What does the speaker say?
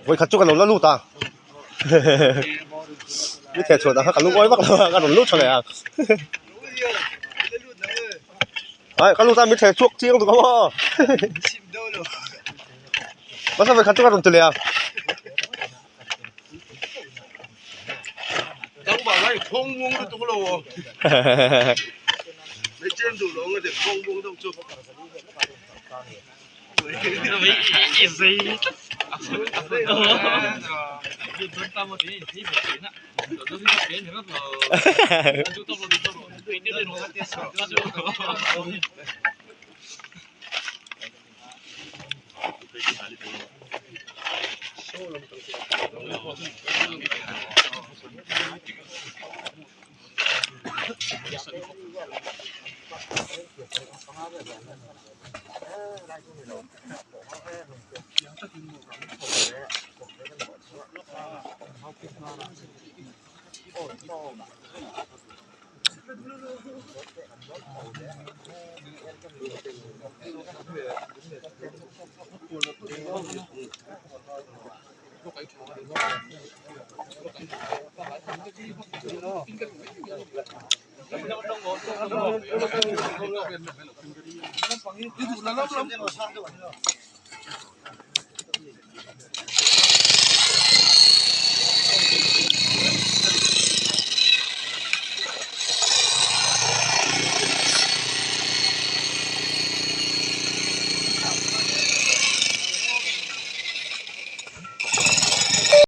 Vawikhat chu ka lo la lut a ni theh chhuah dan kha ka lungawi vak lo a ka rawn lut tha leh a ai ka lut a mi theh chhuak chiang duh ang aw mahse vawikhat chu ka rawn ti leh a.